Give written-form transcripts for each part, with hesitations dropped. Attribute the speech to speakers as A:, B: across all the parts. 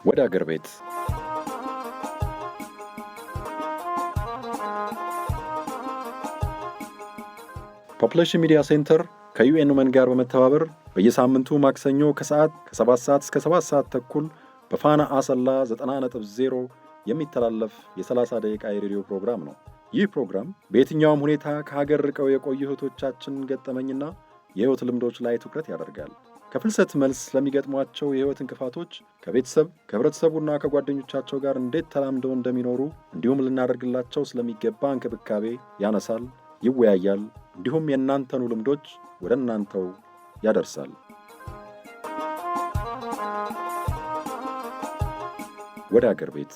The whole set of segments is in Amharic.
A: ወደ አገር ቤት። Population Media Center ከ UN Women ጋር በመተባበር በየሳምንቱ ማክሰኞ ከሰዓት ከ7 ሰዓት እስከ 7 ሰዓት ተኩል በፋና አሰላ 90.0 የሚተላለፍ የ30 ደቂቃ የሬዲዮ ፕሮግራም ነው። ይህ ፕሮግራም በየትኛውም ሁኔታ ከሀገር ርቀው የቆዩ እህቶቻችን ገጠመኝና የሕይወት ልምዶች ላይ ትኩረት ያደርጋል። ከፍልሰት መልስ ለሚገጥሟቸው የሕይወት እንቅፋቶች ከቤተሰብ፣ ከህብረተሰቡና ከጓደኞቻቸው ጋር እንዴት ተላምደው እንደሚኖሩ እንዲሁም ልናደርግላቸው ስለሚገባ እንክብካቤ ያነሳል፣ ይወያያል፣ እንዲሁም የእናንተኑ ልምዶች ወደ እናንተው ያደርሳል። ወደ አገር ቤት።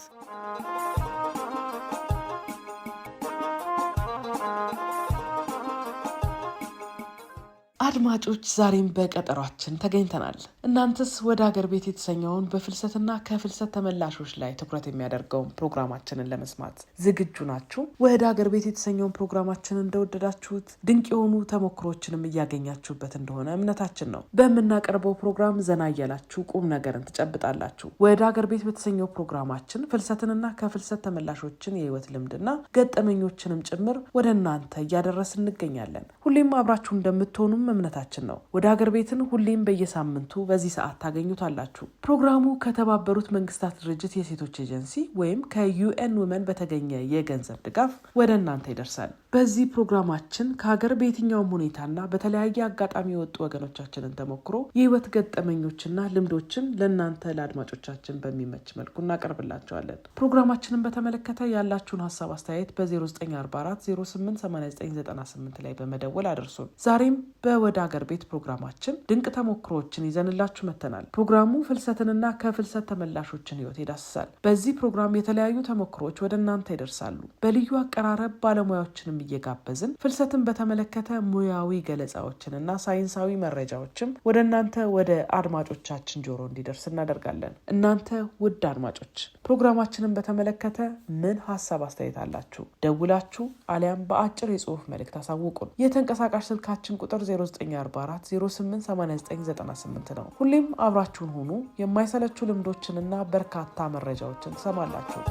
B: አድማጮች፣ ዛሬም በቀጠሯችን ተገኝተናል። እናንተስ ወደ ሀገር ቤት የተሰኘውን በፍልሰትና ከፍልሰት ተመላሾች ላይ ትኩረት የሚያደርገውን ፕሮግራማችንን ለመስማት ዝግጁ ናችሁ? ወደ ሀገር ቤት የተሰኘውን ፕሮግራማችንን እንደወደዳችሁት፣ ድንቅ የሆኑ ተሞክሮችንም እያገኛችሁበት እንደሆነ እምነታችን ነው። በምናቀርበው ፕሮግራም ዘና እያላችሁ ቁም ነገርን ትጨብጣላችሁ። ወደ ሀገር ቤት በተሰኘው ፕሮግራማችን ፍልሰትንና ከፍልሰት ተመላሾችን የህይወት ልምድና ገጠመኞችንም ጭምር ወደ እናንተ እያደረስን እንገኛለን። ሁሌም አብራችሁ እንደምትሆኑም እምነታችን ነው። ወደ ሀገር ቤትን ሁሌም በየሳምንቱ በዚህ ሰዓት ታገኙታላችሁ። ፕሮግራሙ ከተባበሩት መንግስታት ድርጅት የሴቶች ኤጀንሲ ወይም ከ UN Women በተገኘ የገንዘብ ድጋፍ ወደ እናንተ ይደርሳል። በዚህ ፕሮግራማችን ከሀገር በየትኛውም ሁኔታና በተለያየ አጋጣሚ የወጡ ወገኖቻችንን ተሞክሮ፣ የህይወት ገጠመኞችና ልምዶችን ለእናንተ ለአድማጮቻችን በሚመች መልኩ እናቀርብላቸዋለን። ፕሮግራማችንን በተመለከተ ያላችሁን ሀሳብ አስተያየት በ0944 088998 ላይ በመደወል አድርሱን። ዛሬም በወደ አገር ቤት ፕሮግራማችን ድንቅ ተሞክሮዎችን ይዘንላችሁ መጥተናል። ፕሮግራሙ ፍልሰትንና ከፍልሰት ተመላሾችን ህይወት ይዳስሳል። በዚህ ፕሮግራም የተለያዩ ተሞክሮዎች ወደ እናንተ ይደርሳሉ። በልዩ አቀራረብ ባለሙያዎችንም እየጋበዝን ፍልሰትን በተመለከተ ሙያዊ ገለጻዎችንና ሳይንሳዊ መረጃዎችም ወደ እናንተ ወደ አድማጮቻችን ጆሮ እንዲደርስ እናደርጋለን። እናንተ ውድ አድማጮች፣ ፕሮግራማችንን በተመለከተ ምን ሀሳብ አስተያየት አላችሁ? ደውላችሁ አሊያም በአጭር የጽሁፍ መልእክት አሳውቁን። የተንቀሳቃሽ ስልካችን ቁጥር 0944 088998 ነው። ሁሌም አብራችሁን ሁኑ። የማይሰለቹ ልምዶችንና በርካታ መረጃዎችን ትሰማላችሁ።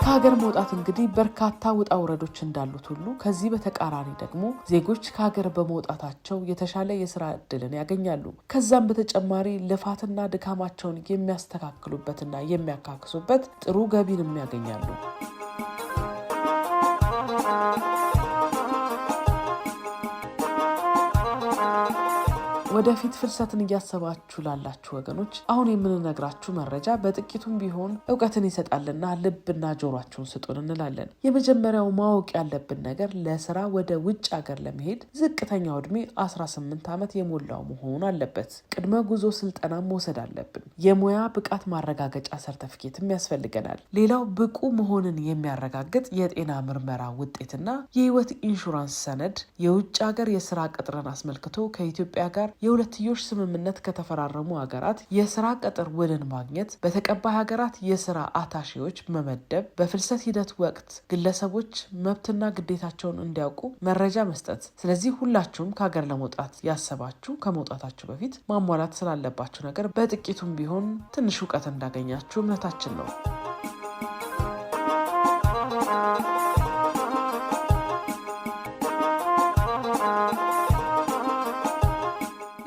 B: ከሀገር መውጣት እንግዲህ በርካታ ውጣ ውረዶች እንዳሉት ሁሉ ከዚህ በተቃራኒ ደግሞ ዜጎች ከሀገር በመውጣታቸው የተሻለ የስራ እድልን ያገኛሉ። ከዛም በተጨማሪ ልፋትና ድካማቸውን የሚያስተካክሉበትና የሚያካክሱበት ጥሩ ገቢንም ያገኛሉ። ወደፊት ፍልሰትን እያሰባችሁ ላላችሁ ወገኖች አሁን የምንነግራችሁ መረጃ በጥቂቱም ቢሆን እውቀትን ይሰጣልና ልብና ጆሯችሁን ስጡን እንላለን። የመጀመሪያው ማወቅ ያለብን ነገር ለስራ ወደ ውጭ ሀገር ለመሄድ ዝቅተኛው ዕድሜ 18 ዓመት የሞላው መሆን አለበት። ቅድመ ጉዞ ስልጠና መውሰድ አለብን። የሙያ ብቃት ማረጋገጫ ሰርተፊኬትም ያስፈልገናል። ሌላው ብቁ መሆንን የሚያረጋግጥ የጤና ምርመራ ውጤትና የህይወት ኢንሹራንስ ሰነድ፣ የውጭ ሀገር የስራ ቅጥርን አስመልክቶ ከኢትዮጵያ ጋር የሁለትዮሽ ስምምነት ከተፈራረሙ ሀገራት የስራ ቅጥር ውልን ማግኘት፣ በተቀባይ ሀገራት የስራ አታሺዎች መመደብ፣ በፍልሰት ሂደት ወቅት ግለሰቦች መብትና ግዴታቸውን እንዲያውቁ መረጃ መስጠት። ስለዚህ ሁላችሁም ከሀገር ለመውጣት ያሰባችሁ ከመውጣታችሁ በፊት ማሟላት ስላለባችሁ ነገር በጥቂቱም ቢሆን ትንሽ እውቀት እንዳገኛችሁ እምነታችን ነው።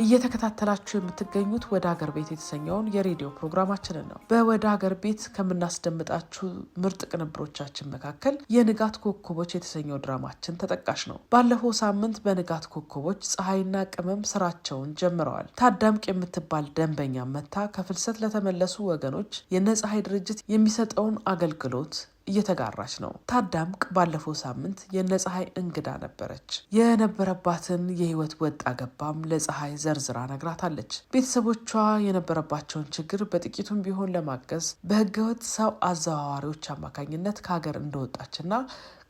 B: እየተከታተላችሁ የምትገኙት ወደ ሀገር ቤት የተሰኘውን የሬዲዮ ፕሮግራማችንን ነው። በወደ ሀገር ቤት ከምናስደምጣችሁ ምርጥ ቅንብሮቻችን መካከል የንጋት ኮከቦች የተሰኘው ድራማችን ተጠቃሽ ነው። ባለፈው ሳምንት በንጋት ኮከቦች ፀሐይና ቅመም ስራቸውን ጀምረዋል። ታዳምቅ የምትባል ደንበኛ መታ ከፍልሰት ለተመለሱ ወገኖች የነፀሐይ ድርጅት የሚሰጠውን አገልግሎት እየተጋራች ነው። ታዳምቅ ባለፈው ሳምንት የነፀሐይ እንግዳ ነበረች። የነበረባትን የህይወት ወጣ ገባም ለፀሐይ ዘርዝራ ነግራታለች። ቤተሰቦቿ የነበረባቸውን ችግር በጥቂቱም ቢሆን ለማገዝ በህገወጥ ሰው አዘዋዋሪዎች አማካኝነት ከሀገር እንደወጣችና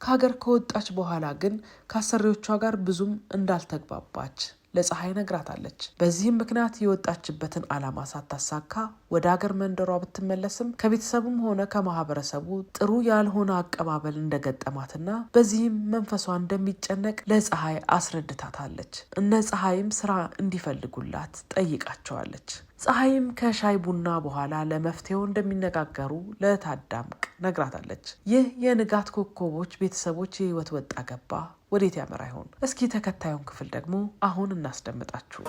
B: ከሀገር ከወጣች በኋላ ግን ከአሰሪዎቿ ጋር ብዙም እንዳልተግባባች ለፀሐይ ነግራታለች። በዚህም ምክንያት የወጣችበትን ዓላማ ሳታሳካ ወደ አገር መንደሯ ብትመለስም ከቤተሰቡም ሆነ ከማህበረሰቡ ጥሩ ያልሆነ አቀባበል እንደገጠማትና በዚህም መንፈሷ እንደሚጨነቅ ለፀሐይ አስረድታታለች። እነ ፀሐይም ስራ እንዲፈልጉላት ጠይቃቸዋለች። ፀሐይም ከሻይ ቡና በኋላ ለመፍትሄው እንደሚነጋገሩ ለታዳምቅ ነግራታለች። ይህ የንጋት ኮከቦች ቤተሰቦች የህይወት ወጣ ገባ ወዴት ያመራ ይሆን? እስኪ ተከታዩን ክፍል ደግሞ አሁን እናስደምጣችሁ።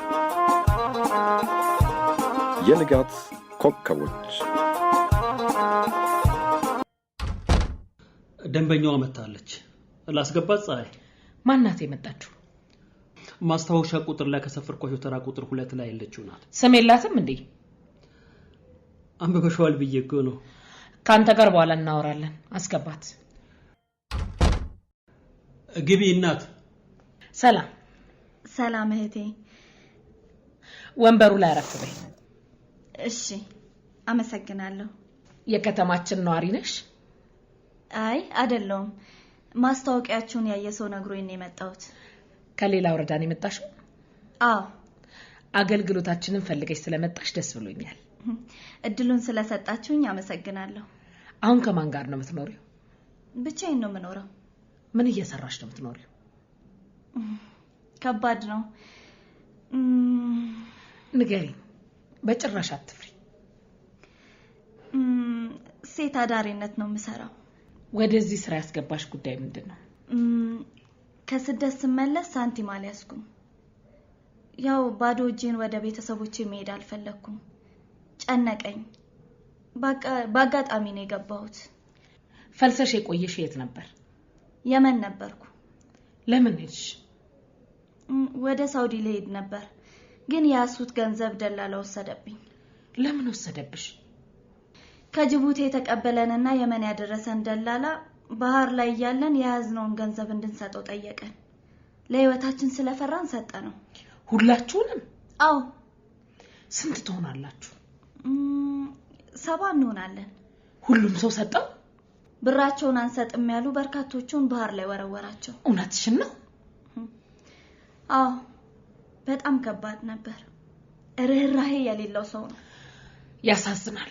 A: የንጋት ኮከቦች።
C: ደንበኛዋ መጥታለች። ላስገባት? ፀሐይ።
D: ማናት የመጣችው?
C: ማስታወሻ ቁጥር ላይ ከሰፈርኳቸው ተራ ቁጥር 2 ላይ ያለችው ናት።
D: ስም የላትም እንዴ?
C: አንብበሽዋል ብዬ እኮ ነው።
D: ከአንተ ጋር በኋላ እናወራለን። አስገባት።
C: ግቢ እናት።
D: ሰላም።
E: ሰላም እህቴ።
D: ወንበሩ ላይ አረፍ በይ።
E: እሺ፣ አመሰግናለሁ።
D: የከተማችን ነዋሪ ነሽ?
E: አይ አይደለሁም። ማስታወቂያችሁን ያየ ሰው ነግሮኝ ነው የመጣሁት።
D: ከሌላ ወረዳ ነው የመጣሽው?
E: አዎ።
D: አገልግሎታችንን ፈልገሽ ስለመጣሽ ደስ ብሎኛል።
E: እድሉን ስለሰጣችሁኝ አመሰግናለሁ።
D: አሁን ከማን ጋር ነው የምትኖሪው?
E: ብቻዬን ነው የምኖረው።
D: ምን እየሰራሽ ነው የምትኖሪው?
E: ከባድ ነው።
D: ንገሪኝ፣ በጭራሽ አትፍሪ።
E: ሴት አዳሪነት ነው የምሰራው።
D: ወደዚህ ስራ ያስገባሽ ጉዳይ ምንድን ነው?
E: ከስደት ስመለስ ሳንቲም አልያዝኩም። ያው ባዶ እጄን ወደ ቤተሰቦቼ መሄድ አልፈለግኩም። ጨነቀኝ። በአጋጣሚ ነው የገባሁት።
D: ፈልሰሽ የቆየሽ የት ነበር?
E: የመን ነበርኩ።
D: ለምን ሄድሽ?
E: ወደ ሳውዲ ልሄድ ነበር፣ ግን የያዝኩት ገንዘብ ደላላ ወሰደብኝ።
D: ለምን ወሰደብሽ?
E: ከጅቡቲ የተቀበለንና የመን ያደረሰን ደላላ ባህር ላይ እያለን የያዝነውን ገንዘብ እንድንሰጠው ጠየቀን። ለህይወታችን ስለፈራን ሰጠነው።
D: ሁላችሁንም?
E: አዎ።
D: ስንት ትሆናላችሁ?
E: 70 እንሆናለን።
D: ሁሉም ሰው ሰጠው?
E: ብራቸውን አንሰጥም ያሉ በርካቶቹን ባህር ላይ ወረወራቸው።
D: እውነትሽን ነው?
E: አዎ፣ በጣም ከባድ ነበር። ርህራሄ የሌለው ሰው ነው።
D: ያሳዝናል።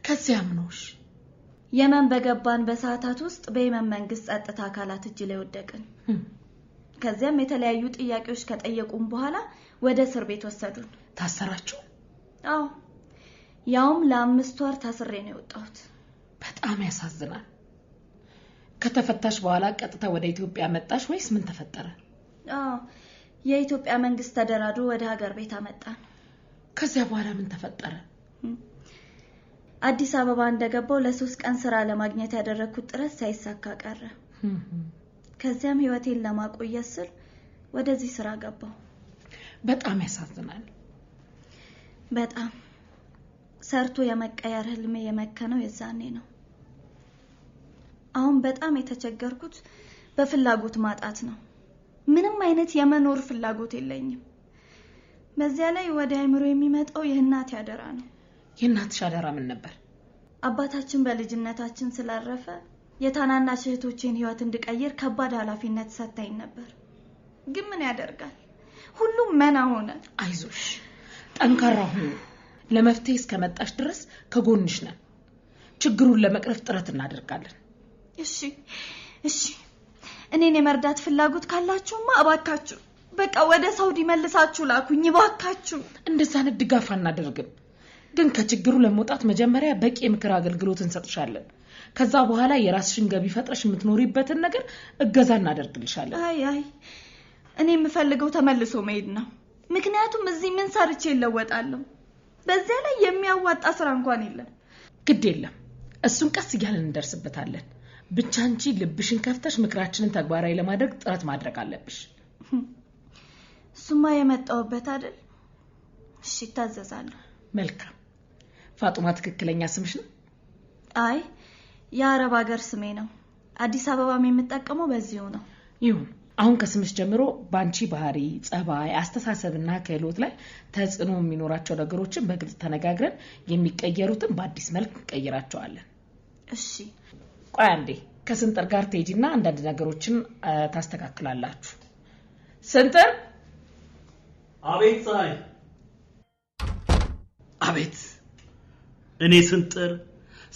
D: ከዚያ ምኖሽ?
E: የመን በገባን በሰዓታት ውስጥ በየመን መንግስት ጸጥታ አካላት እጅ ላይ ወደቅን። ከዚያም የተለያዩ ጥያቄዎች ከጠየቁን በኋላ ወደ እስር ቤት ወሰዱን።
D: ታሰራችሁ?
E: አዎ፣ ያውም ለ5 ወር ታስሬ ነው የወጣሁት።
D: በጣም ያሳዝናል። ከተፈታሽ በኋላ ቀጥታ ወደ ኢትዮጵያ መጣሽ ወይስ ምን ተፈጠረ?
E: አዎ፣ የኢትዮጵያ መንግስት ተደራድሮ ወደ ሀገር ቤት አመጣን።
D: ከዚያ በኋላ ምን ተፈጠረ?
E: አዲስ አበባ እንደገባው ለ3 ቀን ስራ ለማግኘት ያደረኩት ጥረት ሳይሳካ ቀረ። ከዚያም ህይወቴን ለማቆየት ስል ወደዚህ ስራ ገባሁ።
D: በጣም ያሳዝናል።
E: በጣም ሰርቶ የመቀየር ህልሜ የመከነው የዛኔ ነው። አሁን በጣም የተቸገርኩት በፍላጎት ማጣት ነው። ምንም አይነት የመኖር ፍላጎት የለኝም። በዚያ ላይ ወደ አእምሮ የሚመጣው የእናቴ አደራ ነው።
D: የእናትሽ አደራ ምን ነበር?
E: አባታችን በልጅነታችን ስላረፈ የታናናሽ እህቶቼን ህይወት እንድቀይር ከባድ ኃላፊነት ሰጥታኝ ነበር። ግን ምን ያደርጋል፣ ሁሉም መና ሆነ።
D: አይዞሽ፣ ጠንካራ ሁኚ። ለመፍትሄ እስከመጣሽ ድረስ ከጎንሽ ነን። ችግሩን ለመቅረፍ ጥረት እናደርጋለን።
E: እሺ፣ እሺ። እኔን የመርዳት ፍላጎት ካላችሁማ እባካችሁ በቃ ወደ ሳውዲ መልሳችሁ ላኩኝ እባካችሁ።
D: እንደዛ አይነት ድጋፍ አናደርግም፣ ግን ከችግሩ ለመውጣት መጀመሪያ በቂ የምክር አገልግሎት እንሰጥሻለን። ከዛ በኋላ የራስሽን ገቢ ፈጥረሽ የምትኖሪበትን ነገር እገዛ እናደርግልሻለን።
E: አይ አይ፣ እኔ የምፈልገው ተመልሶ መሄድ ነው። ምክንያቱም እዚህ ምን ሰርቼ እለወጣለሁ? በዚያ ላይ የሚያዋጣ ስራ እንኳን የለም።
D: ግድ የለም፣ እሱን ቀስ እያልን እንደርስበታለን። ብቻ አንቺ ልብሽን ከፍተሽ ምክራችንን ተግባራዊ ለማድረግ ጥረት ማድረግ አለብሽ።
E: እሱማ የመጣሁበት አይደል? እሺ፣ እታዘዛለሁ።
D: መልካም። ፋጡማ ትክክለኛ ስምሽ ነው?
E: አይ፣ የአረብ ሀገር ስሜ ነው። አዲስ አበባም የምጠቀመው በዚሁ ነው።
D: ይሁን። አሁን ከስምሽ ጀምሮ ባንቺ ባህሪ፣ ጸባይ፣ አስተሳሰብና ክህሎት ላይ ተጽዕኖ የሚኖራቸው ነገሮችን በግልጽ ተነጋግረን የሚቀየሩትን በአዲስ መልክ እንቀይራቸዋለን።
E: እሺ።
D: ቆይ አንዴ፣ ከስንጥር ጋር ትሄጂና አንዳንድ ነገሮችን ታስተካክላላችሁ። ስንጥር፣
C: አቤት ፀሐይ፣ አቤት። እኔ ስንጥር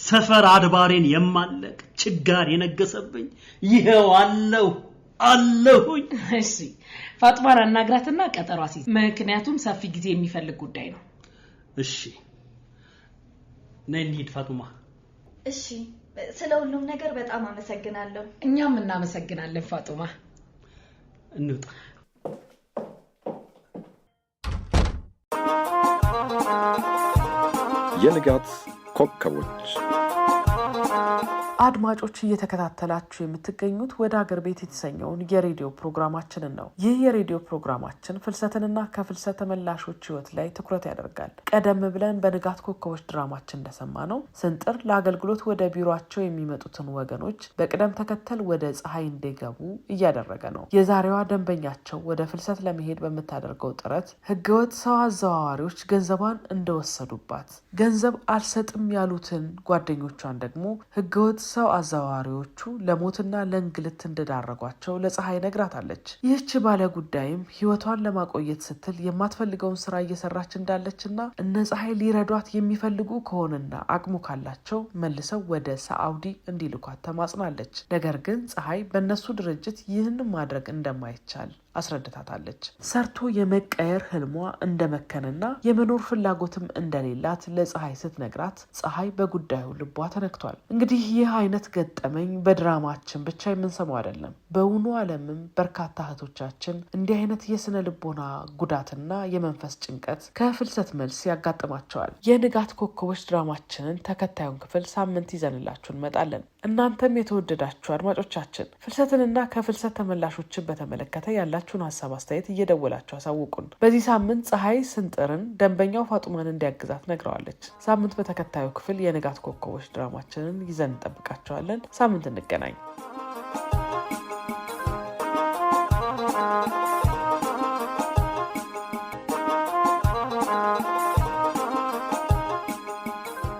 C: ሰፈር አድባሬን የማለቅ ችጋር የነገሰብኝ ይኸው አለሁ አለሁኝ።
D: እሺ፣ ፋጡማን አናግራትና ቀጠሮ አስይዝ። ምክንያቱም ሰፊ ጊዜ የሚፈልግ ጉዳይ ነው።
C: እሺ፣ ነይ እንሂድ ፋጡማ።
E: እሺ፣ ስለ ሁሉም ነገር በጣም አመሰግናለሁ።
D: እኛም እናመሰግናለን ፋጡማ።
C: እንውጣ።
A: የንጋት ኮከቦች።
B: አድማጮች፣ እየተከታተላችሁ የምትገኙት ወደ አገር ቤት የተሰኘውን የሬዲዮ ፕሮግራማችንን ነው። ይህ የሬዲዮ ፕሮግራማችን ፍልሰትንና ከፍልሰት ተመላሾች ሕይወት ላይ ትኩረት ያደርጋል። ቀደም ብለን በንጋት ኮከቦች ድራማችን እንደሰማነው ስንጥር ለአገልግሎት ወደ ቢሮቸው የሚመጡትን ወገኖች በቅደም ተከተል ወደ ፀሐይ እንዲገቡ እያደረገ ነው። የዛሬዋ ደንበኛቸው ወደ ፍልሰት ለመሄድ በምታደርገው ጥረት ህገወጥ ሰው አዘዋዋሪዎች ገንዘቧን እንደወሰዱባት፣ ገንዘብ አልሰጥም ያሉትን ጓደኞቿን ደግሞ ህገወጥ ሰው አዘዋዋሪዎቹ ለሞትና ለእንግልት እንደዳረጓቸው ለፀሐይ ነግራታለች። ይህች ባለ ጉዳይም ህይወቷን ለማቆየት ስትል የማትፈልገውን ስራ እየሰራች እንዳለችና እነ ፀሐይ ሊረዷት የሚፈልጉ ከሆነና አቅሙ ካላቸው መልሰው ወደ ሳዑዲ እንዲልኳት ተማጽናለች። ነገር ግን ፀሐይ በእነሱ ድርጅት ይህን ማድረግ እንደማይቻል አስረድታታለች። ሰርቶ የመቀየር ህልሟ እንደመከነና የመኖር ፍላጎትም እንደሌላት ለፀሐይ ስትነግራት ፀሐይ በጉዳዩ ልቧ ተነክቷል። እንግዲህ ይህ አይነት ገጠመኝ በድራማችን ብቻ የምንሰማው አይደለም። በውኑ ዓለምም በርካታ እህቶቻችን እንዲህ አይነት የስነ ልቦና ጉዳትና የመንፈስ ጭንቀት ከፍልሰት መልስ ያጋጥማቸዋል። የንጋት ኮከቦች ድራማችንን ተከታዩን ክፍል ሳምንት ይዘንላችሁ እንመጣለን። እናንተም የተወደዳችሁ አድማጮቻችን ፍልሰትንና ከፍልሰት ተመላሾችን በተመለከተ ያላችሁን ሀሳብ አስተያየት እየደወላችሁ አሳውቁን። በዚህ ሳምንት ፀሐይ ስንጥርን ደንበኛው ፋጡማን እንዲያግዛት ነግረዋለች። ሳምንት በተከታዩ ክፍል የንጋት ኮከቦች ድራማችንን ይዘን እንጠብቃቸዋለን። ሳምንት እንገናኝ።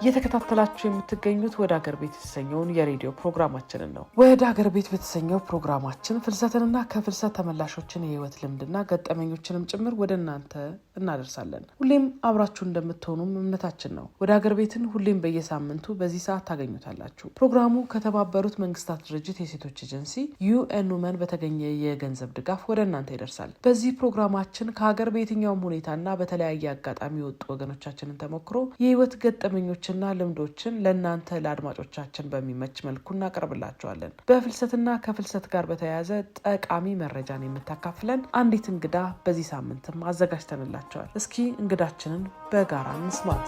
B: እየተከታተላችሁ የምትገኙት ወደ አገር ቤት የተሰኘውን የሬዲዮ ፕሮግራማችንን ነው። ወደ አገር ቤት በተሰኘው ፕሮግራማችን ፍልሰትንና ከፍልሰት ተመላሾችን የህይወት ልምድና ገጠመኞችንም ጭምር ወደ እናንተ እናደርሳለን። ሁሌም አብራችሁ እንደምትሆኑም እምነታችን ነው። ወደ አገር ቤትን ሁሌም በየሳምንቱ በዚህ ሰዓት ታገኙታላችሁ። ፕሮግራሙ ከተባበሩት መንግስታት ድርጅት የሴቶች ኤጀንሲ UN Women በተገኘ የገንዘብ ድጋፍ ወደ እናንተ ይደርሳል። በዚህ ፕሮግራማችን ከሀገር በየትኛውም ሁኔታና በተለያየ አጋጣሚ የወጡ ወገኖቻችንን ተሞክሮ፣ የህይወት ገጠመኞችን ና ልምዶችን ለእናንተ ለአድማጮቻችን በሚመች መልኩ እናቀርብላችኋለን። በፍልሰትና ከፍልሰት ጋር በተያያዘ ጠቃሚ መረጃን የምታካፍለን አንዲት እንግዳ በዚህ ሳምንትም አዘጋጅተንላቸዋል። እስኪ እንግዳችንን በጋራ እንስማት።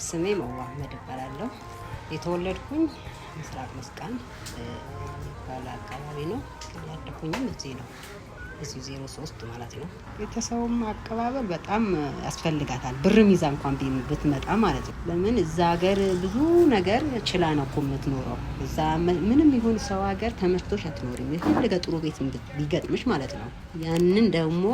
F: ስሜ መዋህመድ እባላለሁ። የተወለድኩኝ ምስራቅ መስቃን የሚባል አካባቢ ነው። ግን ያደኩኝም እዚህ ነው። እዚሁ 03 ማለት ነው። ቤተሰቡም አቀባበል በጣም ያስፈልጋታል። ብርም ይዛ እንኳን ብትመጣ ማለት ነው። ለምን እዛ ሀገር ብዙ ነገር ችላ ነው እኮ የምትኖረው። እዛ ምንም ይሁን ሰው ሀገር ተመችቶሽ አትኖሪም። የፈለገ ጥሩ ቤት ቢገጥምሽ ማለት ነው። ያንን ደግሞ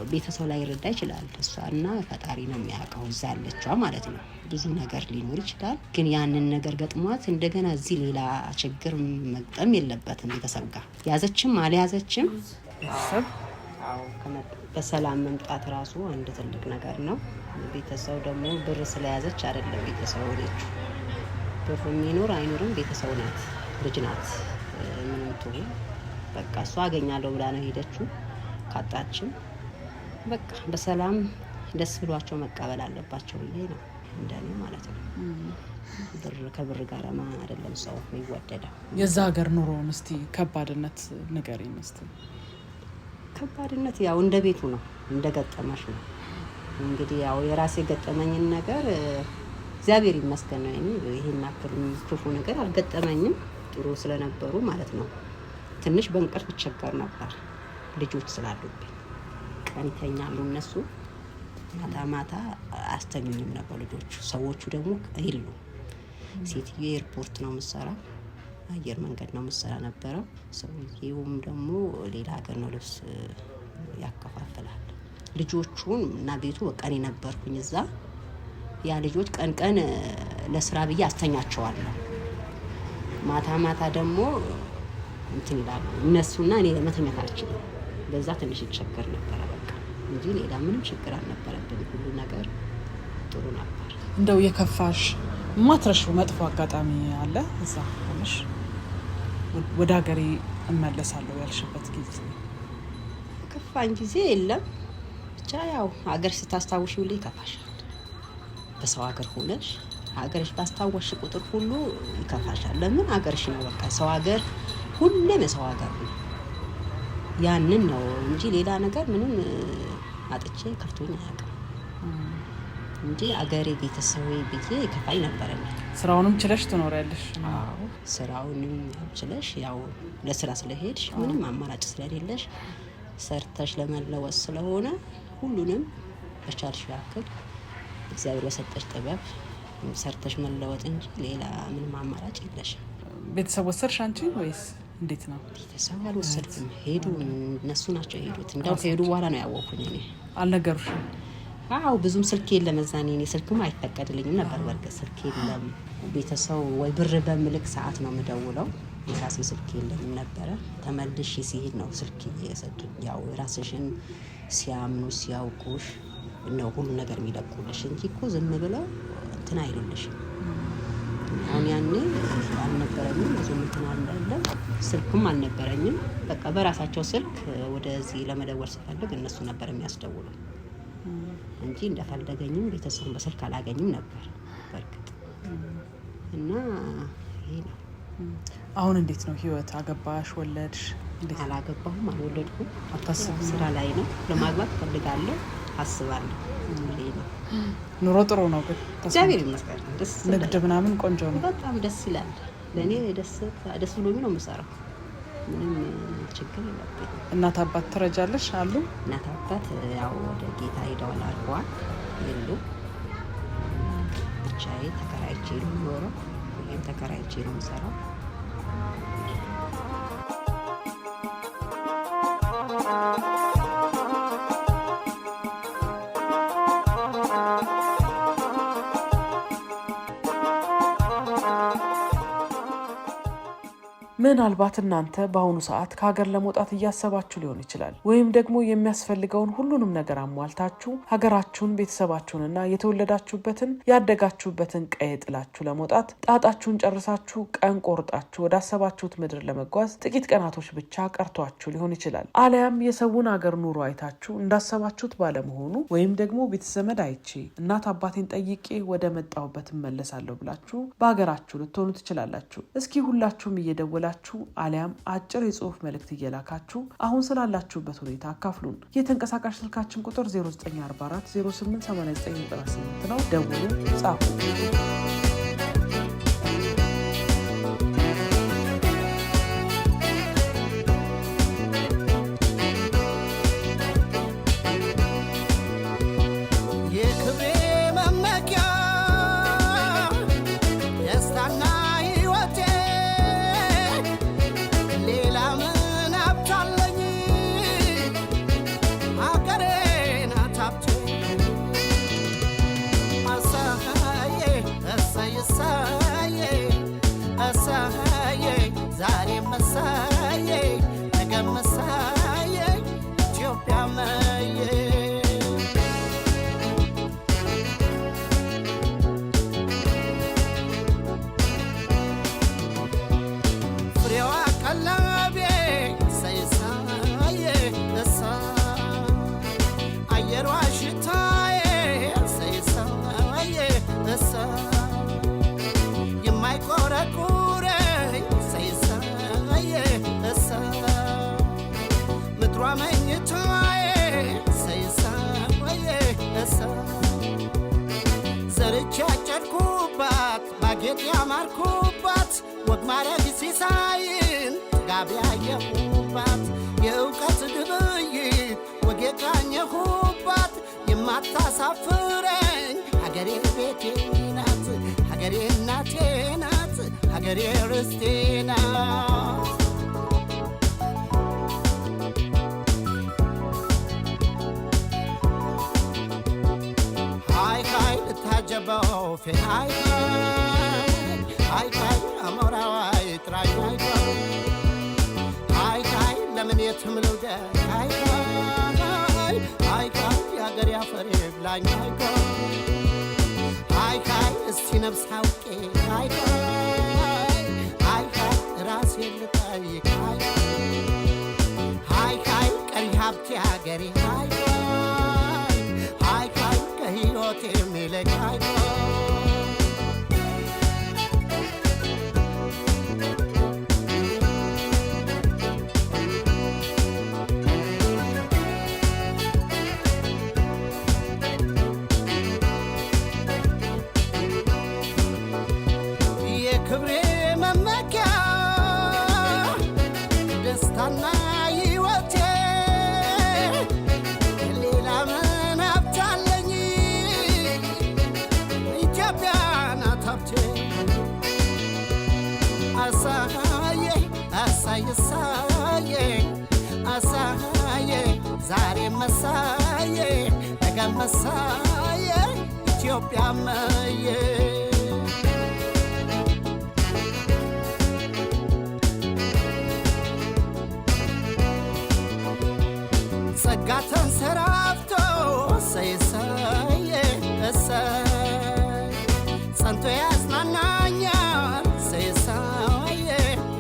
F: ቤተሰብ ላይ ይረዳ ይችላል። እሷና ፈጣሪ ነው የሚያውቀው፣ እዛ ያለችዋ ማለት ነው። ብዙ ነገር ሊኖር ይችላል። ግን ያንን ነገር ገጥሟት እንደገና እዚህ ሌላ ችግር መግጠም የለበትም። ቤተሰብ ጋር ያዘችም አልያዘችም
B: ቤተሰብ
F: በሰላም መምጣት ራሱ አንድ ትልቅ ነገር ነው። ቤተሰብ ደግሞ ብር ስለያዘች አይደለም ቤተሰብ ሆነችው። ብር የሚኖር አይኖርም ቤተሰብ ናት፣ ልጅ ናት። ምንም ትሁን በቃ እሷ አገኛለሁ ብላ ነው ሄደችው። ካጣችም በቃ በሰላም ደስ ብሏቸው መቀበል አለባቸው ብዬ ነው እንደኔ ማለት ነው። ብር ከብር ጋር አይደለም ሰው የሚወደደው።
B: የዛ ሀገር ኑሮውን እስቲ ከባድነት ንገሪኝ እስቲ።
F: ከባድነት ያው እንደ ቤቱ ነው፣ እንደ ገጠመሽ ነው። እንግዲህ ያው የራሴ ገጠመኝን ነገር እግዚአብሔር ይመስገን ነው። ይሄን ያክል ክፉ ነገር አልገጠመኝም፣ ጥሩ ስለነበሩ ማለት ነው። ትንሽ በእንቅልፍ እቸገር ነበር ልጆች ስላሉብኝ። ቀን ይተኛሉ እነሱ፣ ማታ ማታ አያስተኙኝም ነበር ልጆቹ። ሰዎቹ ደግሞ የሉ። ሴትዮ ኤርፖርት ነው የምትሰራ፣ አየር መንገድ ነው የምትሰራ ነበረው። ሰውዬውም ደግሞ ሌላ ሀገር ነው ልብስ ያከፋፍላል። ልጆቹን እና ቤቱ በቃ እኔ ነበርኩኝ እዛ። ያ ልጆች ቀን ቀን ለስራ ብዬ አስተኛቸዋለሁ። ማታ ማታ ደግሞ እንትን ይላሉ እነሱና እኔ መተኛት አልችልም። በዛ ትንሽ ይቸገር ነበረ በቃ እንጂ ሌላ ምንም ችግር አልነበረብን። ሁሉ ነገር ጥሩ ነበር።
B: እንደው የከፋሽ ማትረሺው መጥፎ አጋጣሚ አለ እዛ ሆነሽ ወደ ሀገሬ እመለሳለሁ ያልሽበት ጊዜ?
F: ከፋኝ ጊዜ የለም። ብቻ ያው ሀገር ስታስታውሽ ሁሌ ይከፋሻል። በሰው ሀገር ሆነሽ ሀገርሽ ባስታወሽ ቁጥር ሁሉ ይከፋሻል። ለምን ሀገርሽ ነው። በቃ ሰው ሀገር ሁሌም የሰው ሀገር ነው። ያንን ነው እንጂ ሌላ ነገር ምንም አጥቼ ከፍቶኝ አያውቅም እንጂ አገሬ ቤተሰቤ ብዬ ከፋኝ ነበረ።
B: ስራውንም ችለሽ ትኖሪያለሽ?
F: አዎ ስራውንም ችለሽ ያው ለስራ ስለሄድሽ ምንም አማራጭ ስለሌለሽ ሰርተሽ ለመለወጥ ስለሆነ ሁሉንም በቻልሽ ያክል እግዚአብሔር በሰጠሽ ጥበብ ሰርተሽ መለወጥ እንጂ ሌላ ምንም አማራጭ የለሽም።
B: ቤተሰብ ወሰድሽ አንቺ ወይስ እንዴት ነው?
F: ቤተሰብ አልወሰድኩም። ሄዱ፣ እነሱ ናቸው የሄዱት። እንደው ከሄዱ በኋላ ነው ያወኩኝ እኔ።
B: አልነገሩሽም?
F: አዎ ብዙም ስልክ የለም እዛኔ፣ እኔ ስልክም አይፈቀድልኝም ነበር። በርግጥ ስልክ የለም። ቤተሰብ ወይ ብር በምልክ ሰዓት ነው የምደውለው። የራሴ ስልክ የለኝም ነበረ። ተመልሼ ሲሄድ ነው ስልክ የሰጡኝ። ያው ራስሽን ሲያምኑ ሲያውቁሽ ነው ሁሉ ነገር የሚለቁልሽ እንጂ እኮ ዝም ብለው እንትን አይሉልሽም። አሁን ያኔ አልነበረኝም፣ ብዙም እንትን አልለም፣ ስልኩም አልነበረኝም። በቃ በራሳቸው ስልክ ወደዚህ ለመደወል ስፈልግ እነሱ ነበር የሚያስደውሉ እንጂ እንደፈለገኝም ቤተሰቡን በስልክ አላገኝም ነበር በርግጥ። እና ይሄ ነው።
B: አሁን እንዴት ነው ህይወት? አገባሽ? ወለድሽ?
F: አላገባሁም፣ አልወለድኩም።
B: አታስብም?
F: ስራ ላይ ነው። ለማግባት እፈልጋለሁ፣ አስባለሁ። ይሄ ነው።
B: ኑሮ ጥሩ ነው ግን?
F: እግዚአብሔር ይመስገን። ደስ
B: ንግድ ምናምን ቆንጆ ነው።
F: በጣም ደስ ይላል። ለእኔ ደስ ደስ ብሎኝ ነው የምሰራው። ምንም ችግር የለብኝም።
B: እናት አባት ትረጃለሽ አሉ?
F: እናት አባት ያው ወደ ጌታ ሄደዋል፣ አርፈዋል፣ የሉም። ብቻዬ ተከራይቼ ነው የምኖረው። ሁሌም ተከራይቼ ነው የምሰራው።
B: ምናልባት እናንተ በአሁኑ ሰዓት ከሀገር ለመውጣት እያሰባችሁ ሊሆን ይችላል። ወይም ደግሞ የሚያስፈልገውን ሁሉንም ነገር አሟልታችሁ ሀገራችሁን፣ ቤተሰባችሁንና የተወለዳችሁበትን ያደጋችሁበትን ቀዬ ጥላችሁ ለመውጣት ጣጣችሁን ጨርሳችሁ ቀን ቆርጣችሁ ወዳሰባችሁት ምድር ለመጓዝ ጥቂት ቀናቶች ብቻ ቀርቷችሁ ሊሆን ይችላል። አሊያም የሰውን ሀገር ኑሮ አይታችሁ እንዳሰባችሁት ባለመሆኑ ወይም ደግሞ ቤተዘመድ አይቼ እናት አባቴን ጠይቄ ወደ መጣሁበት እመለሳለሁ ብላችሁ በሀገራችሁ ልትሆኑ ትችላላችሁ። እስኪ ሁላችሁም እየደወላችሁ አሊያም አጭር የጽሁፍ መልእክት እየላካችሁ አሁን ስላላችሁበት ሁኔታ አካፍሉን። የተንቀሳቃሽ ስልካችን ቁጥር 0944 088998 ነው። ደውሉ፣ ጻፉ።
G: የክብሬ መመኪያ ደስታና ሕይወቴ ሌላ ምን ሀብት አለኝ? ሀገሬ ናት ሀብቴ። እሰዬ እሰይ እሰዬ እሰዬ ዛሬም እሰዬ ነገም እሰዬ ኢትዮጵያ መዬ። ፍሬዋ ቀለቤ እሰይ እሰይ እሰይ አየሯ ሽታዬ እሰይ እሰይ እሰይ የማይቆረቁረኝ እሰይ እሰይ እሰይ ምድሯ መኝታዬ እሰይ እሰይ እሰይ ዘርቼ ያጨድኩባት ማጌጥ ያማርኩባት ወግ ማዕረግ ሲሳይን ጥጋብ ያየሁባት የእውቀት ግብይት ወግ የቃኘሁባት የማታሳፍረኝ ሀገሬ ቤቴ ናት፣ ሀገሬ እናቴ ናት፣ ሀገሬ ርስቴ ናት። ሃይ ሃይ ልታጀ በወፌ አይ አይ አይ አሞራው አይጥራኝ አይ አይ አይ ለምን የትም ልውደቅ አይ አይ አይ አይ የአገሬ አፈር ይብላኝ አይ አይ አይ እስቲ ነፍስ አውቄ አይ አይ አይ ራሴን ልጠይቅ አይ አይ አይ ቀሪ ሀብቴ አገሬ አይ አይ አይ ከሕይወቴ የሚልቅ አይ የክብሬ መመኪያ ደስታና ሕይወቴ ሌላ ምን ሀብት አለኝ? ኢትዮጵያ ናት ሀብቴ። አሳየ አሳየ አሳየ አሳየ ዛሬ መሳየ ነገ መሳየ ኢትዮጵያ መየ። ጸጋ ተንሰራፍቶ እሰይ እሰይ እሰይ ጸንቶ ያጽናናኛል እሰይ እሰይ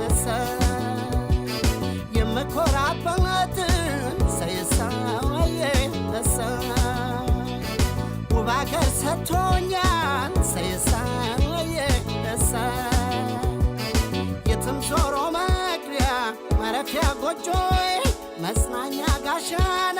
G: እሰይ የምኮራበትን እሰይ እሰይ እሰይ ውብ አገር ሰጥቶኛል እሰይ እሰይ እሰይ የትም ዞሮ መግቢያ ማረፊያ ጎጆዬ መጽናኛ ጋሻና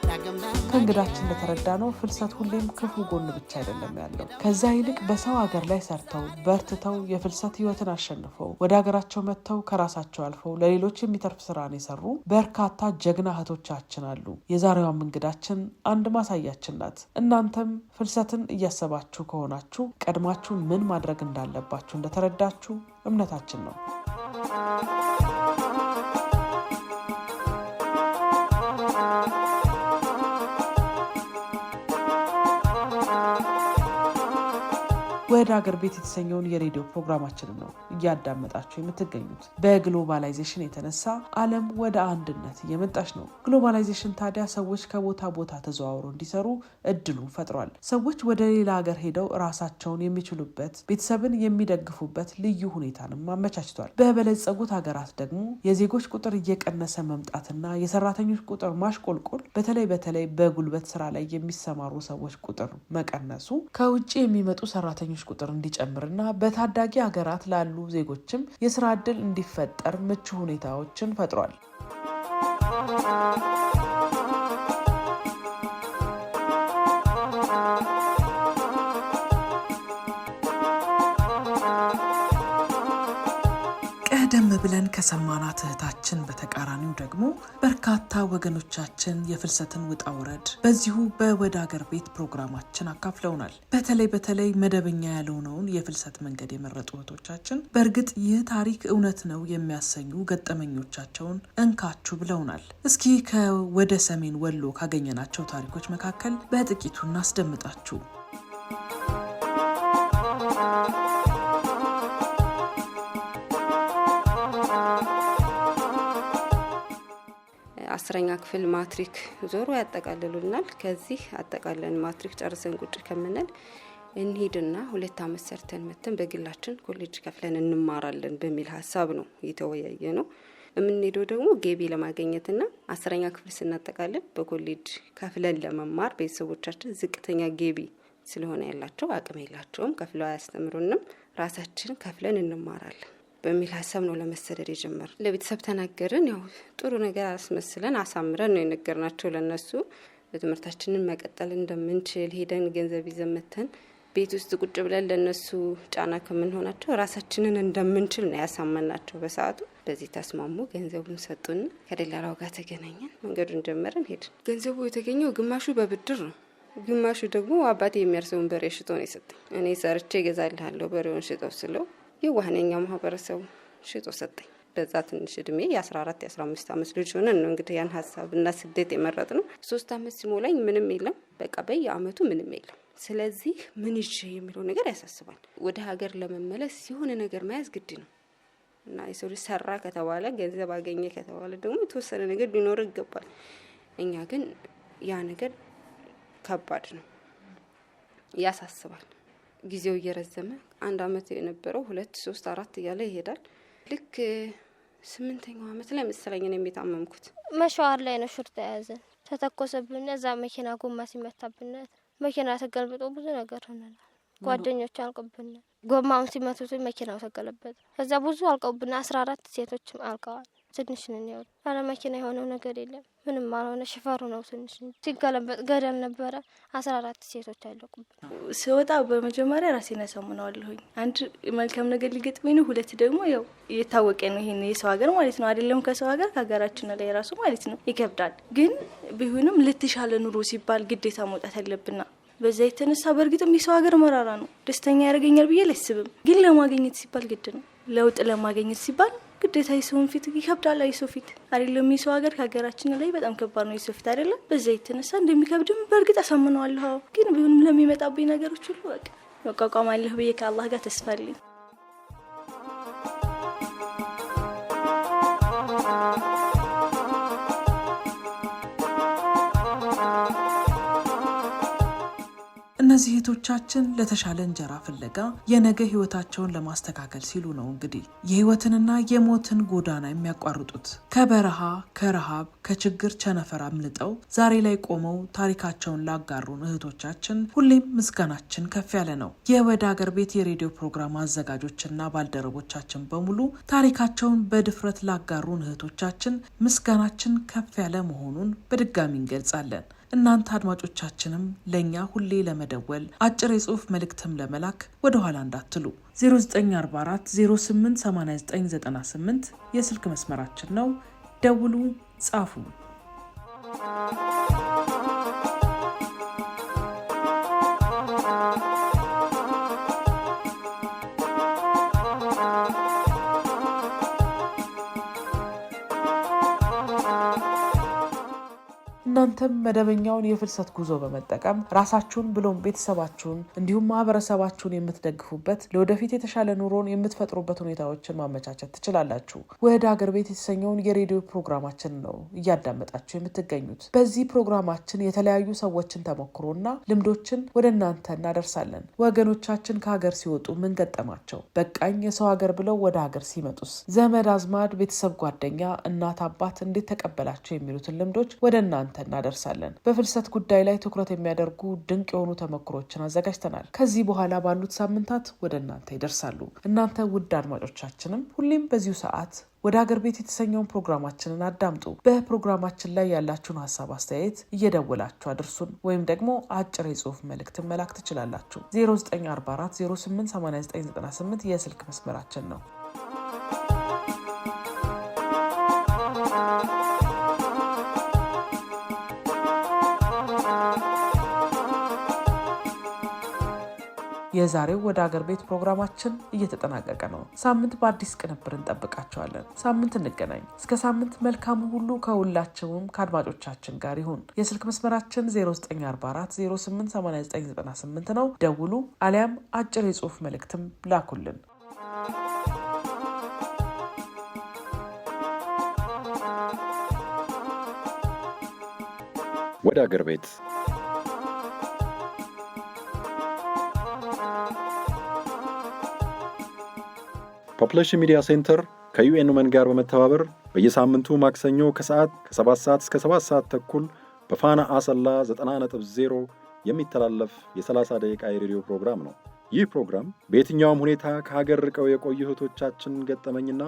G: ዳግም
B: ከእንግዳችን እንደተረዳነው ፍልሰት ሁሌም ክፉ ጎን ብቻ አይደለም ያለው። ከዛ ይልቅ በሰው ሀገር ላይ ሰርተው በርትተው የፍልሰት ሕይወትን አሸንፈው ወደ ሀገራቸው መጥተው ከራሳቸው አልፈው ለሌሎች የሚተርፍ ስራን የሰሩ በርካታ ጀግና እህቶቻችን አሉ። የዛሬዋም እንግዳችን አንድ ማሳያችን ናት። እናንተም ፍልሰትን እያሰባችሁ ከሆናችሁ ቀድማችሁ ምን ማድረግ እንዳለባችሁ እንደተረዳችሁ እምነታችን ነው። ወደ ሀገር ቤት የተሰኘውን የሬዲዮ ፕሮግራማችንን ነው እያዳመጣችሁ የምትገኙት። በግሎባላይዜሽን የተነሳ ዓለም ወደ አንድነት እየመጣች ነው። ግሎባላይዜሽን ታዲያ ሰዎች ከቦታ ቦታ ተዘዋውረው እንዲሰሩ እድሉን ፈጥሯል። ሰዎች ወደ ሌላ ሀገር ሄደው ራሳቸውን የሚችሉበት፣ ቤተሰብን የሚደግፉበት ልዩ ሁኔታንም አመቻችቷል። በበለጸጉት ሀገራት ደግሞ የዜጎች ቁጥር እየቀነሰ መምጣትና የሰራተኞች ቁጥር ማሽቆልቆል፣ በተለይ በተለይ በጉልበት ስራ ላይ የሚሰማሩ ሰዎች ቁጥር መቀነሱ ከውጭ የሚመጡ ሰራተኞች ቁጥር እንዲጨምርና በታዳጊ ሀገራት ላሉ ዜጎችም የስራ ዕድል እንዲፈጠር ምቹ ሁኔታዎችን ፈጥሯል። ቀደም ብለን ከሰማናት እህታችን በተቃራኒው ደግሞ በርካታ ወገኖቻችን የፍልሰትን ውጣ ውረድ በዚሁ በወደ ሀገር ቤት ፕሮግራማችን አካፍለውናል። በተለይ በተለይ መደበኛ ያልሆነውን የፍልሰት መንገድ የመረጡ እህቶቻችን በእርግጥ ይህ ታሪክ እውነት ነው የሚያሰኙ ገጠመኞቻቸውን እንካችሁ ብለውናል። እስኪ ከወደ ሰሜን ወሎ ካገኘናቸው ታሪኮች መካከል በጥቂቱ እናስደምጣችሁ።
H: 10ኛ ክፍል ማትሪክ ዞሮ ያጠቃልሉናል። ከዚህ አጠቃለን ማትሪክ ጨርሰን ቁጭ ከምንል እንሂድና 2 አመት ሰርተን መተን በግላችን ኮሌጅ ከፍለን እንማራለን በሚል ሀሳብ ነው የተወያየ ነው። የምንሄደው ደግሞ ገቢ ለማግኘትና 10ኛ ክፍል ስናጠቃልል በኮሌጅ ከፍለን ለመማር ቤተሰቦቻችን ዝቅተኛ ገቢ ስለሆነ ያላቸው አቅም የላቸውም፣ ከፍለው አያስተምሩንም፣ ራሳችን ከፍለን እንማራለን በሚል ሀሳብ ነው ለመሰደድ የጀመርነው። ለቤተሰብ ተናገርን። ያው ጥሩ ነገር አስመስለን አሳምረን ነው የነገርናቸው ለነሱ። በትምህርታችንን መቀጠል እንደምንችል ሄደን ገንዘብ ይዘን መተን ቤት ውስጥ ቁጭ ብለን ለነሱ ጫና ከምንሆናቸው ራሳችንን እንደምንችል ነው ያሳመናቸው በሰዓቱ። በዚህ ተስማሙ። ገንዘቡን ሰጡን። ከደላላው ጋር ተገናኘን። መንገዱን ጀመረን ሄድን። ገንዘቡ የተገኘው ግማሹ በብድር ነው፣ ግማሹ ደግሞ አባቴ የሚያርሰውን በሬ ሽጦ ነው የሰጠኝ። እኔ ሰርቼ እገዛልሃለሁ በሬውን ሽጠው ስለው የዋህነኛ ማህበረሰቡ ሽጦ ሰጠኝ። በዛ ትንሽ እድሜ የ14 የ15 አመት ልጅ ሆነን ነው እንግዲህ ያን ሀሳብና ስደት የመረጥነው። 3 አመት ሲሞላኝ ምንም የለም፣ በቃ በየአመቱ ምንም የለም። ስለዚህ ምን ይዤ የሚለው ነገር ያሳስባል። ወደ ሀገር ለመመለስ የሆነ ነገር መያዝ ግድ ነው እና የሰው ልጅ ሰራ ከተባለ፣ ገንዘብ አገኘ ከተባለ ደግሞ የተወሰነ ነገር ሊኖር ይገባል። እኛ ግን ያ ነገር ከባድ ነው፣ ያሳስባል። ጊዜው እየረዘመ 1 አመት የነበረው 2፣ 3፣ 4 እያለ ይሄዳል። ልክ 8ኛው አመት ላይ መሰለኝ እኔም የታመምኩት።
I: መሸዋር ላይ ነው ሹርጣ የያዘን። ተተኮሰብን። እዛ መኪና ጎማ ሲመታብን መኪና ተገልብጦ ብዙ ነገር ሆነናል። ጓደኞች አልቀውብን። ጎማውን ሲመቱት መኪናው ተገለበጠ። ከዛ ብዙ አልቀውብን። 14 ሴቶችም አልቀዋል። ትንሽ ነን ያው። ኧረ መኪና የሆነው ነገር የለም፣ ምንም አልሆነ። ሽፈሩ ነው ትንሽ ሲገለበጥ ገደል ነበረ። 14 ሴቶች አለቁብን።
E: ስወጣ በመጀመሪያ ራሴን አሳምነዋለሁኝ። አንድ መልካም ነገር ሊገጥመኝ ነው፣ ሁለት ደግሞ ያው የታወቀ ነው ይሄን የሰው ሀገር ማለት ነው፣ አይደለም ከሰው ሀገር ከሀገራችን ላይ ራሱ ማለት ነው ይከብዳል። ግን ቢሆንም ለተሻለ ኑሮ ሲባል ግዴታ መውጣት አለብና በዛ የተነሳ በእርግጥም የሰው ሀገር መራራ ነው። ደስተኛ ያደርገኛል ብዬ አላስብም፣ ግን ለማግኘት ሲባል ግድ ነው። ለውጥ ለማግኘት ሲባል ግዴታ የሰውን ፊት ይከብዳል። የሰው ፊት አይደለም የሰው ሀገር ከሀገራችን ላይ በጣም ከባድ ነው የሰው ፊት አይደለም። በዛ የተነሳ እንደሚከብድም በእርግጥ አሳምነዋለሁ። ግን ቢሆንም ለሚመጣብኝ ነገሮች ሁሉ በቃ መቋቋም አለሁ ብዬ ከአላህ ጋር ተስፋ አለኝ።
B: እነዚህ እህቶቻችን ለተሻለ እንጀራ ፍለጋ የነገ ህይወታቸውን ለማስተካከል ሲሉ ነው እንግዲህ የህይወትንና የሞትን ጎዳና የሚያቋርጡት። ከበረሃ፣ ከረሃብ፣ ከችግር ቸነፈር አምልጠው ዛሬ ላይ ቆመው ታሪካቸውን ላጋሩን እህቶቻችን ሁሌም ምስጋናችን ከፍ ያለ ነው። የወደ ሀገር ቤት የሬዲዮ ፕሮግራም አዘጋጆችና ባልደረቦቻችን በሙሉ ታሪካቸውን በድፍረት ላጋሩን እህቶቻችን ምስጋናችን ከፍ ያለ መሆኑን በድጋሚ እንገልጻለን። እናንተ አድማጮቻችንም ለእኛ ሁሌ ለመደወል፣ አጭር የጽሁፍ መልእክትም ለመላክ ወደ ኋላ እንዳትሉ። 0944 08 8998 የስልክ መስመራችን ነው። ደውሉ፣ ጻፉ። እናንተም መደበኛውን የፍልሰት ጉዞ በመጠቀም ራሳችሁን ብሎም ቤተሰባችሁን እንዲሁም ማህበረሰባችሁን የምትደግፉበት፣ ለወደፊት የተሻለ ኑሮን የምትፈጥሩበት ሁኔታዎችን ማመቻቸት ትችላላችሁ። ወደ ሀገር ቤት የተሰኘውን የሬዲዮ ፕሮግራማችን ነው እያዳመጣችሁ የምትገኙት። በዚህ ፕሮግራማችን የተለያዩ ሰዎችን ተሞክሮና ልምዶችን ወደ እናንተ እናደርሳለን። ወገኖቻችን ከሀገር ሲወጡ ምን ገጠማቸው? በቃኝ የሰው ሀገር ብለው ወደ ሀገር ሲመጡስ? ዘመድ አዝማድ፣ ቤተሰብ፣ ጓደኛ፣ እናት አባት እንዴት ተቀበላቸው? የሚሉትን ልምዶች ወደ እናንተ እናደርሳለን። በፍልሰት ጉዳይ ላይ ትኩረት የሚያደርጉ ድንቅ የሆኑ ተሞክሮችን አዘጋጅተናል። ከዚህ በኋላ ባሉት ሳምንታት ወደ እናንተ ይደርሳሉ። እናንተ ውድ አድማጮቻችንም ሁሌም በዚሁ ሰዓት ወደ ሀገር ቤት የተሰኘውን ፕሮግራማችንን አዳምጡ። በፕሮግራማችን ላይ ያላችሁን ሀሳብ አስተያየት እየደወላችሁ አድርሱን፣ ወይም ደግሞ አጭር የጽሁፍ መልእክትን መላክ ትችላላችሁ። 0944 08 8998 የስልክ መስመራችን ነው። የዛሬው ወደ ሀገር ቤት ፕሮግራማችን እየተጠናቀቀ ነው። ሳምንት በአዲስ ቅንብር እንጠብቃችኋለን። ሳምንት እንገናኝ። እስከ ሳምንት መልካሙ ሁሉ ከሁላችሁም ከአድማጮቻችን ጋር ይሁን። የስልክ መስመራችን 0944 08 8998 ነው። ደውሉ፣ አሊያም አጭር የጽሁፍ መልእክትም ላኩልን።
A: ወደ አገር ቤት። Population Media Center ከ UN Women ጋር በመተባበር በየሳምንቱ ማክሰኞ ከሰዓት ከ7 ሰዓት እስከ 7 ሰዓት ተኩል በፋና አሰላ 90.0 የሚተላለፍ የ30 ደቂቃ የሬዲዮ ፕሮግራም ነው። ይህ ፕሮግራም በየትኛውም ሁኔታ ከሀገር ርቀው የቆዩ እህቶቻችን ገጠመኝና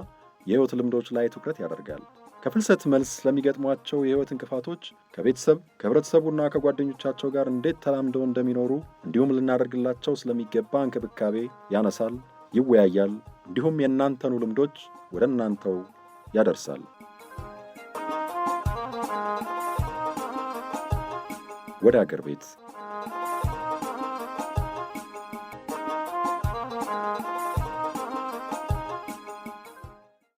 A: የሕይወት ልምዶች ላይ ትኩረት ያደርጋል። ከፍልሰት መልስ ለሚገጥሟቸው የሕይወት እንቅፋቶች ከቤተሰብ፣ ከህብረተሰቡና ከጓደኞቻቸው ጋር እንዴት ተላምደው እንደሚኖሩ እንዲሁም ልናደርግላቸው ስለሚገባ እንክብካቤ ያነሳል፣ ይወያያል፣ እንዲሁም የእናንተኑ ልምዶች ወደ እናንተው ያደርሳል። ወደ አገር ቤት።